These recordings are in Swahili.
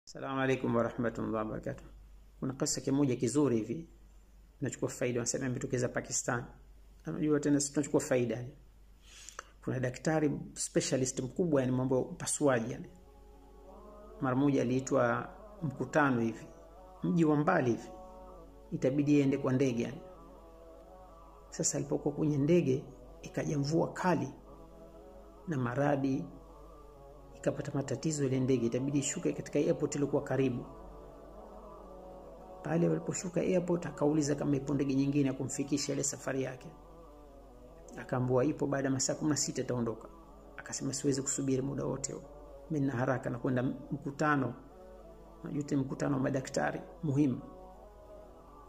Assalamu alaikum warahmatullahi wabarakatuh. Kuna kisa kimoja kizuri hivi, nachukua faida, wanasema imetokeza Pakistan. Unajua tena sisi tunachukua faida. Kuna daktari specialist mkubwa, yani mambo ya upasuaji yani. Mara moja aliitwa mkutano hivi, mji wa mbali hivi, itabidi aende kwa ndege yani. Sasa alipokuwa kwenye ndege ikaja mvua kali na maradi, ikapata matatizo ile ndege, itabidi ishuke katika airport iliyokuwa karibu. Pale waliposhuka airport, akauliza kama ipo ndege nyingine ya kumfikisha ile safari yake. Akaambiwa ipo, baada ya masaa 16 itaondoka. Akasema siwezi kusubiri muda wote huo, mimi nina haraka na kwenda mkutano, najua mkutano wa madaktari muhimu.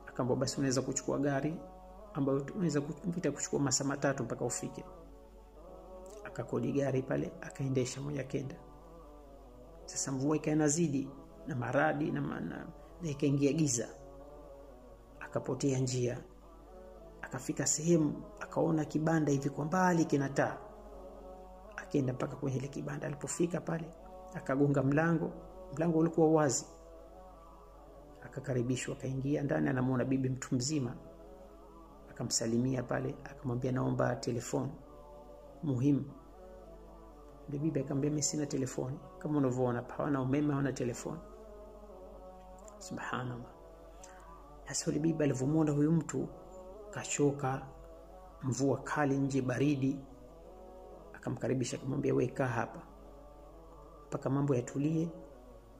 Akaambiwa basi unaweza kuchukua gari ambayo unaweza kupita kuchukua masaa 3 mpaka ufike. Akakodi gari pale, akaendesha moja kenda. Sasa mvua ikaanzidi na maradi na ikaingia giza, akapotea njia. Akafika sehemu akaona kibanda hivi kwa mbali kina taa, akaenda mpaka kwenye ile kibanda. Alipofika pale akagonga mlango, mlango ulikuwa wazi. Akakaribishwa, akaingia ndani, anamuona bibi mtu mzima. Akamsalimia pale, akamwambia naomba telefoni muhimu. Bibi akamwambia mimi sina telefoni, kama unavyoona hawana umeme, hawana telefoni. Subhanallah. Sasa yule bibi alivomuona huyu mtu kachoka, mvua kali nje, baridi, akamkaribisha akamwambia wewe kaa hapa mpaka mambo yatulie,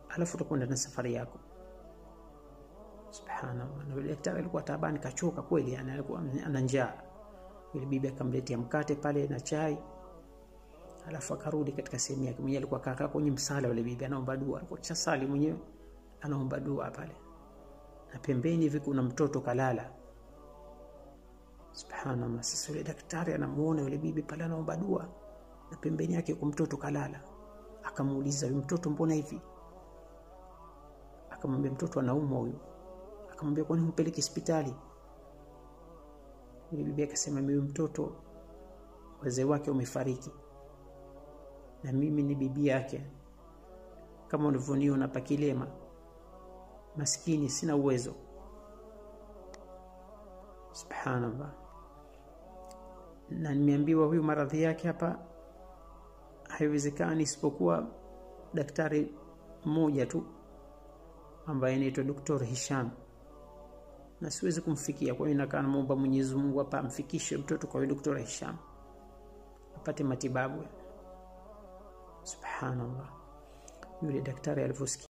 alafu utakwenda na safari yako. Subhanallah. Na yule daktari alikuwa taabani, kachoka kweli, yani alikuwa ana njaa. Yule bibi akamletea mkate pale na chai, alafu akarudi katika sehemu yake. Mwenyewe alikuwa kakaa kwenye msala, yule bibi anaomba dua, alikuwa chasali mwenyewe anaomba dua pale, na pembeni hivi kuna mtoto kalala. Subhanallah. Sasa yule daktari anamuona yule bibi pale anaomba dua na pembeni yake kuna mtoto kalala. Akamuuliza, huyu mtoto mbona hivi? Akamwambia mtoto anaumwa huyu. Akamwambia kwani humpeleki hospitali? Yule bibi akasema mimi mtoto wazee wake wamefariki na mimi ni bibi yake, kama ulivyoniona pakilema, maskini, sina uwezo. Subhanallah. Na nimeambiwa huyu maradhi yake hapa haiwezekani isipokuwa daktari mmoja tu ambaye anaitwa Dr. Hisham, na siwezi kumfikia. Kwa hiyo nakaa namuomba Mwenyezi Mungu hapa amfikishe mtoto kwa Dr. Hisham apate matibabu. Subhanallah. Yule daktari aliposikia